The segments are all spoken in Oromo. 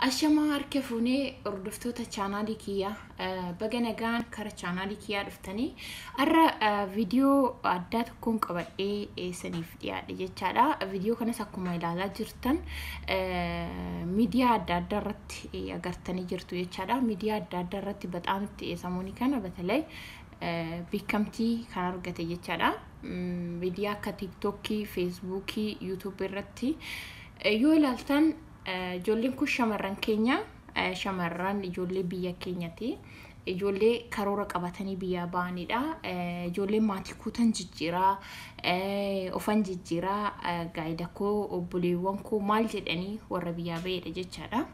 Ashamaa harka fuunee hordoftoota chaanaalii kiyyaa, baga nagaan kara chaanaalii kiyyaa dhuftanii. Har'a viidiyoo addaa tokkoon qabadhee isiniif dhiyaadhe jechaadha. Viidiyoo kanas akkuma ilaalaa jirtan miidiyaa adda addaa irratti agartanii jirtu jechaadha. Miidiyaa adda addaa irratti bexaam itti samoonii kana batalee beekamtii kan argate jechaadha. Miidiyaa akka Tiiktookii, Feesbuukii, Yuutuubii irratti yoo ilaaltan, ijoolleen kun shamarran keenya, shamarran ijoollee biyya keenyati. Ijoollee karoora qabatanii biyyaa ba'anidha. Ijoolleen maatii kuutan jijjiiraa, ofan jijjiiraa, gaa'ida koo, obboleewwan koo maal jedhanii warra biyyaa ba'edha jechaadha.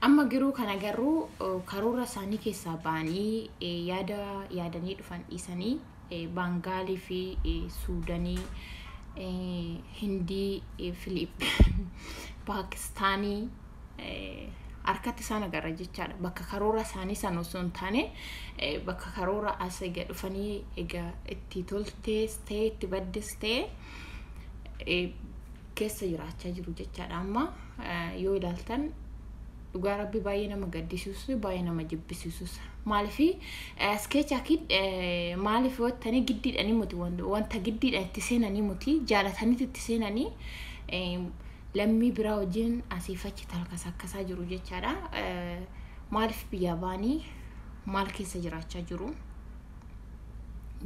Amma garuu kan agarru karoora isaanii keessaa ba'anii, yaada yaadanii dhufan dhiisanii, Baangaalii fi Suudanii, Hindii, Filiip, Paakistaanii harkatti isaan agarra jechaadha. Bakka karoora isaanii sana osoo hin taane, bakka karoora as egaa dhufanii egaa itti toltees ta'e itti baddes ta'e keessa jiraachaa jiru jechaadha. Amma yoo ilaaltan, dhugaa Rabbi, baay'ee nama gaddisiisus, baay'ee nama jibbisiisus. Maaliif as keessa maaliif wattanii giddiidhanii muti, wanta giddiidhaan itti seenanii muti, jaalatanitti itti seenanii lammii biraa wajjin asiif achi talkasakkasaa jiru jechaadha. Maaliif biyyaa ba'anii maal keessa jiraachaa jiru?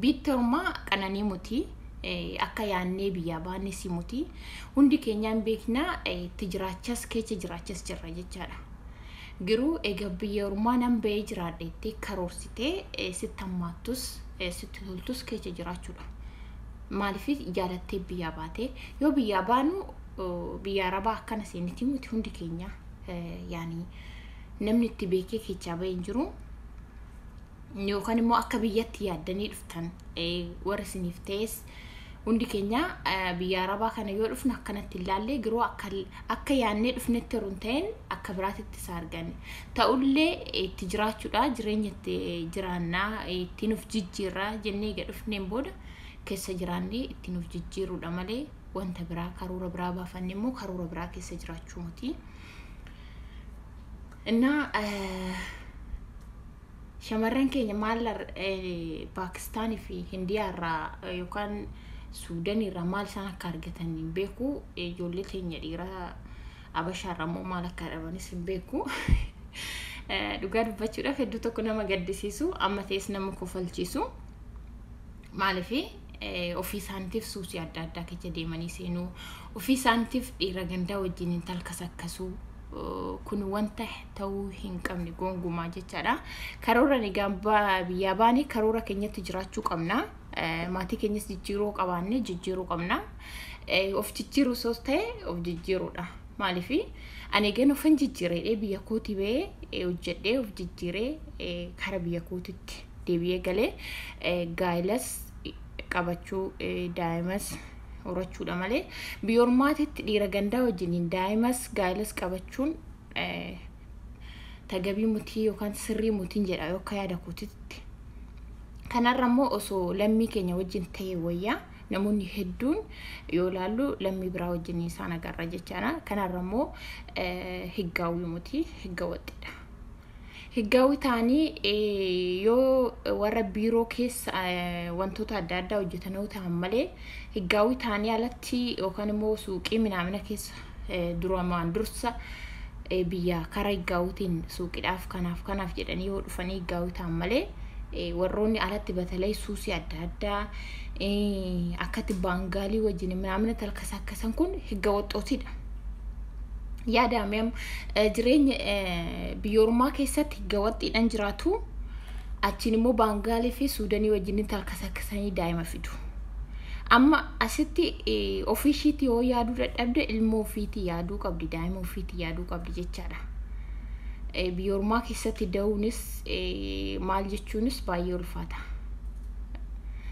Biitti ormaa qananii muti. Akka yaannee biyyaa baannes muti. Hundi keenyaan beeknaa, itti jiraachas keessa jiraachas jirra jechaadha. Garuu egaa biyya ormaa nan ba'ee jiraadha jettee karoorsitee, sitti hammaattus sitti toltus keessa jiraachuudha. Maaliif jaalattee biyyaa baate? Yoo biyyaa baanu, biyya arabaa akkana seenitii miti hundi keenya, yaani namni itti beekee keessaa bahee hin jiru. Yookaan immoo akka biyyatti yaaddanii dhuftan warra isiniif ta'es, hundi keenya biyya arabaa kana yoo dhufnu akkanatti ilaallee, garuu akka yaannee dhufnetti yeroo hin ta'in akka biraatitti isa arganne. Ta'ullee itti jiraachuudha, jireenya itti jiraannaa, ittiin of jijjiirraa jennee egaa dhufneen booda keessa jiraannee ittiin of jijjiiruudha malee, wanta biraa karoora biraa baafanne immoo karoora biraa keessa jiraachuu miti. Innaa shamarran keenya maal Paakistaanii fi Hindiyaa irraa yookaan Suudan irraa maal isaan akka argatan hin beeku. Ijoollee teenya dhiiraa Abashaa irraa immoo maal akka dhabanis hin beeku. Dhugaa dubbachuudhaaf hedduu tokko nama gaddisiisu, amma ta'es nama kofalchiisu. Maaliif ofii isaaniitiif suusii adda addaa keessa deemanii seenuu, ofii isaaniitiif dhiira gandaa wajjin hin talkasakkasuu, kun wanta ta'uu hin qabne gongumaa jechaadha. Karoora egaa biyyaa baane karoora keenyatti jiraachuu qabna. Maatii keenyas jijjiiruu qabaanne jijjiiruu qabna. Of jijjiiruu osoo ta'e of jijjiiruudha. Maaliif ani egan ofan jijjiiree biyya kootii bahee hojjedhee of jijjiiree kara biyya kootitti deebi'ee galee gaa'ilas qabachuu, daa'imas horachuudha malee, biyya ormaatitti dhiira gandaa wajjiniin daa'imas gaa'ilas qabachuun tagabii mutii yookaan sirrii mutiin jedha yookaan yaada kootitti. Kanarra immoo osoo lammii keenya wajjin ta'e wayyaa. Namoonni hedduun yoo ilaallu lammii biraa wajjin isaan agarra jechaadha. Kanarra immoo higgaawwii mutii, higga waxxidha. Higgaawwii ta'anii yoo warra biiroo keessa wantoota adda addaa hojjetan yoo ta'an malee, higgaawwii ta'anii alatti yookaan immoo suuqii minaamina keessa duramaan dursa biyya karaa higgaawwiitiin suuqiidhaaf kanaaf kanaaf jedhanii yoo dhufanii higgaawwii ta'an malee, warroonni alatti batalee suusii adda addaa akkatti Baangaalii wajjin minaamina talkasakkasan kun higga waxxootiidha. Yaadame jireenya biyya ormaa keessatti higga waxxiidhaan jiraatu, achiin immoo Baangaalii fi Suudanii wajjin talkasakkasanii daa'ima fidu. Amma asitti ofii ishiitti yoo yaaduu dadhabde, ilmoo ofiitti yaaduu qabdi, daa'ima ofiitti yaaduu qabdi jechaadha. Biyya ormaa keessatti da'uunis maal jechuunis baay'ee ulfaata.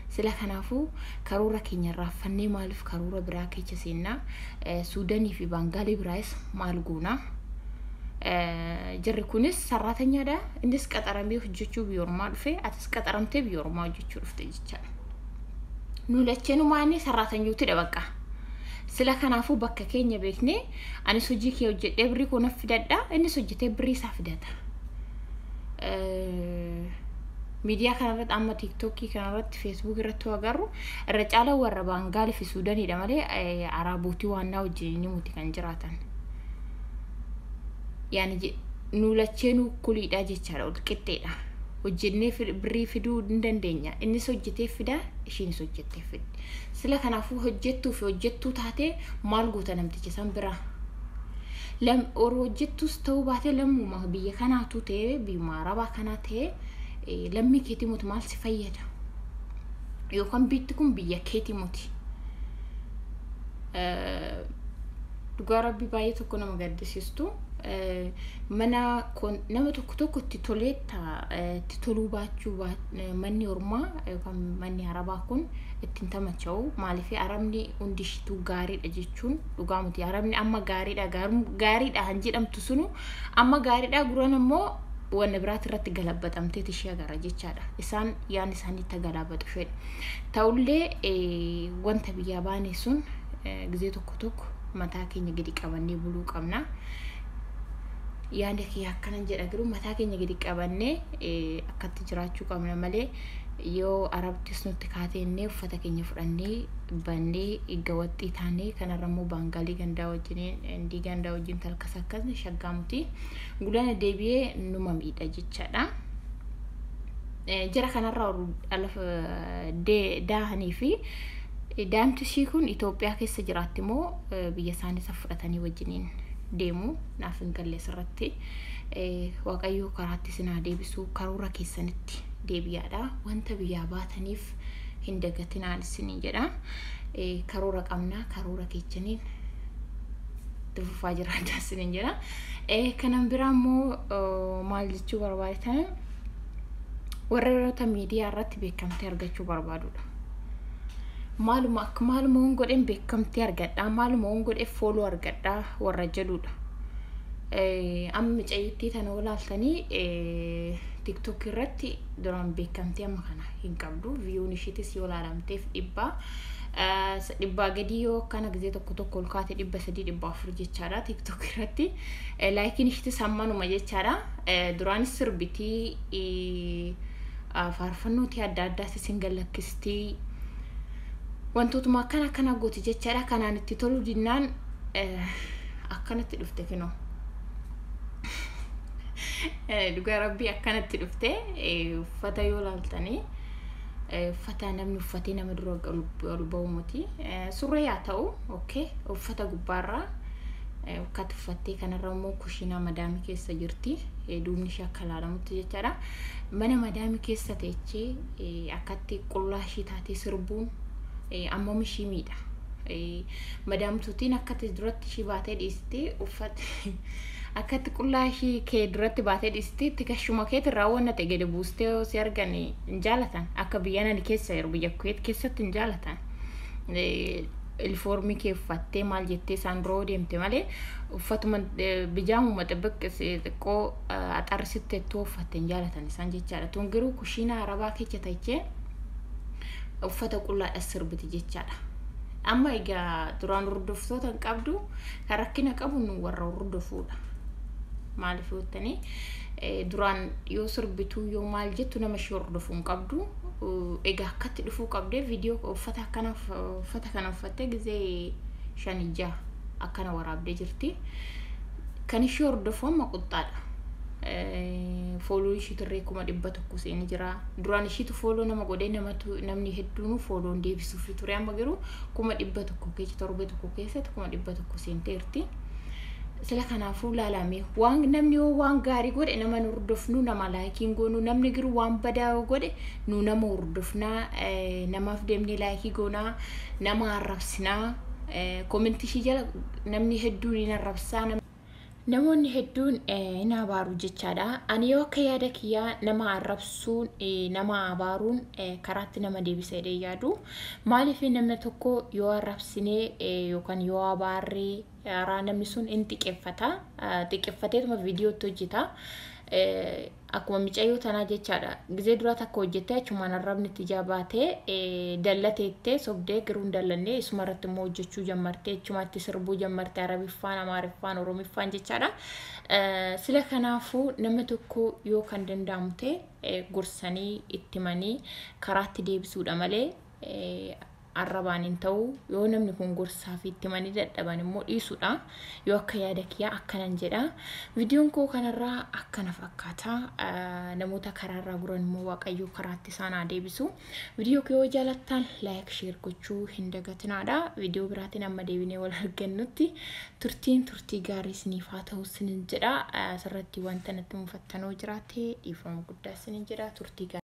Sila kanaafuu karoora keenya irraa fannee maaliif karoora biraa keessa seennaa? Suudanii fi Baangaalii biraayis maal goonaa? Jarri kunis sarraatanyaadha. Innis qaxaramee hojjechuu biyya ormaa dhufe, atis qaxaramtee biyya ormaa hojjechuu dhufte jechaadha. Nu lacheenumaa inni sarraatanyuutidha bakka. Sila kanaafuu bakka keenya beeknee anis hojii kee hojjedhee birrii koo naf fidadha, innis hojjetee birrii isaa fidata. Miidiyaa kanarratti amma tiiktookii kanarratti feesbuuk irratti agarru irra caalaa warra Baangaalii fi Suudaaniidha malee Arabootii waannaa wajjin ni muti kan jiraatan. Yaani nu lacheenuu kuliidha jechaadha, wal qixxeedha. Hojjennee birrii fiduu hin dandeenya. Innis hojjetee fida, ishiinis hojjettee fiddi. Sila kanaafuu hojjettuu fi hojjettuu taatee maal goota namticha san biraa? Warra hojjettus ta'uu baatee lammuma biyya kanaatu ta'ee biyyuma Arabaa kanaa ta'ee lammii keetii muti maal si fayyada? Yookaan biyyi kun biyya keetii muti. Dhugaa rabbi baay'ee tokko nama gaddisiistu. Mana nama tokko tokko itti tolee itti toluu baachuu manni ormaa yookaan manni Arabaa kun ittiin tamacha'u. Maaliif Arabni hundi ishiituu gaariidha jechuun dhugaa miti. Arabni amma gaariidha gaariidha han jedhamtu sunu amma gaariidha guran immoo wanna biraati irratti galabbatamteet ishee agarra jechaadha. Isaan yaan isaanii itti galabbatu fedha. Ta'ullee wanta biyyaa baane sun gizee tokko tokko mataa keenya gadi qabannee buluu qabna. Yaada kiyya akkanan jedha garuu mataa keenya gadi qabannee akkatti jiraachuu qabna malee yoo Arabtis nutti kaateennee uffata keenya fudhannee bannee gawaxxii taanee kanarra immoo Baangaalii gandaa wajjin Indii gandaa wajjin talkas akkasni shaggaa muti gulana deebi'ee numa miidha jechaadha. Jara kanarraa daahanii fi daa'imti ishii kun Itoophiyaa keessa jiraatti moo biyya isaanii isa fudhatanii wajjiniin deemu naaf hin galle asirratti. Waaqayyo karaatti isin haa deebisu, karoora keessanitti deebi'aadha. Wanta biyyaa baataniif hin dagatinaan isiniin jedha. Karoora qabna, karoora keessaniin itti fufaa jiraadha isiniin jedha. Kanan biraa immoo maal jechuu barbaadan warroota miidiyaa irratti beekamtii argachuu barbaadudha. Maaluma akka maaluma waan godheen beekamtii argadhaa, maaluma waan godhee fooloo argadhaa warra jedhudha. Amma mucayyittii tana olaaltanii TikTok irratti duraan beekamtii amma kana hin qabdu. Viyuun ishiitis yoo ilaalamteef dhibbaa gadi yoo akkana gizee tokko tokko ol kaate 300 400 jechaadha TikTok irratti. Laayikiin ishiitis hammanuma jechaadha. Duraanis sirbitii faarfannootii adda addaas isin gallakkistii wantootuma akkana akkana gooti jechaadha. Kanaan itti toluu dinnaan akkanatti dhufte kinoo. Dhugaa rabbii akkanatti dhufte uffata yoo laaltanii uffata namni uffatee nama dura ol ba'u miti. Surree haa ta'u okay uffata gubbaarraa akkatti uffattee kanarra immoo kushiinaa madaamii keessa jirti. Duubni ishee akka ilaalamutti jechaadha. Mana madaamii keessa teechee akkatti qullaa ishii taatee sirbuun ammam ishii miidha. Madaamtootiin akkatti duratti ishii baatee dhiistee uffata akkatti qullaa ishii kee duratti baatee dhiistee itti kashuma keetti irraa waan ta'e gadi buustee yoo si argan hin jaalatan. Akka biyya nani keessa jiru biyya Kuweet keessatti hin jaalatan. Ilfoormii kee uffattee maal jettee isaan biroo deemte malee uffatuma bijaamuma xixiqqoo axarsitti ettoo uffatte hin jaalatan isaan jechaadha. Tun garuu kushiinaa Arabaa keessa teechee uffata qullaadha sirbiti jechaadha. Amma egaa duraan hordoftoota hin qabdu kan rakkina qabu nu warra hordofuudha. Maaliif jettanii duraan yoo sirbituu yoo maal jettu nama ishee hordofuu hin qabdu. Egaa akkatti dhufuu qabdee viidiyoo uffata akkana uffata kana uffattee gizee 5 6 akkana waraabdee jirti. Kan ishee hordofu amma quxxaadha. Fooloo ishii turree 100,000 seenee jira. Duraan ishiitu fooloo nama godhee namatu namni hedduun fooloo hin deebisuuf ture. Amma garuu 100,000 keessa torbee tokko keessatti 100,000 seenteerti. Sila kanaafuu laalame waan namni yoo waan gaarii godhe nama nu hordofnu nama laayikiin goonu namni garuu waan badaa yoo godhe nu nama hordofnaa namaaf deemnee laayikii goonaa nama arrabsinaa koomentii ishii jala namni hedduun hin arrabsaa. Namoonni hedduun hin abaaru jechaadha. Ani yoo akka yaada kiyyaa nama arrabsuun nama abaaruun karaatti nama deebisa jedhee yaadu. Maaliif namni tokko yoo arrabsinee yookaan yoo abaarree Haaraa namni sun hin xiqqeeffata. Xiqqeeffateetuma viidiyootti hojjeta. Akkuma micayyoo tanaa jechaadha. Gizee duraa takka hojjettee achumaan arrabni itti jabaatee dallateettee sobdee garuu hin dallannee isuma irratti immoo hojjechuu jammartee achumaatti sirbuu jammartee Arabiffaan, Amaariffaan, Oromiffaan jechaadha. Sila kanaafuu nama tokko yoo kan danda'amu ta'e gorsanii itti himanii karaatti deebisuudha malee arrabaan hin ta'u. Yoo namni kun gorsaa fi itti himanii dadhaban immoo dhiisuudha. Yoo akka yaada kiyyaa akkanan jedha. Viidiyoon koo kanarraa akkana fakkaata. Namoota karaarraa guran immoo Waaqayyo karaatti isaan haa deebisu. Viidiyoo koo yoo jaalattan like, share gochuu hin dagatinaadha. Viidiyoo biraatiin amma deebinee wal argannutti turtiin turtii gaarii isiniif haa ta'u isinin jedha. Asirratti wanta natti mufattanoo jiraate dhiifama guddaa isinin jedha. Turtii gaarii.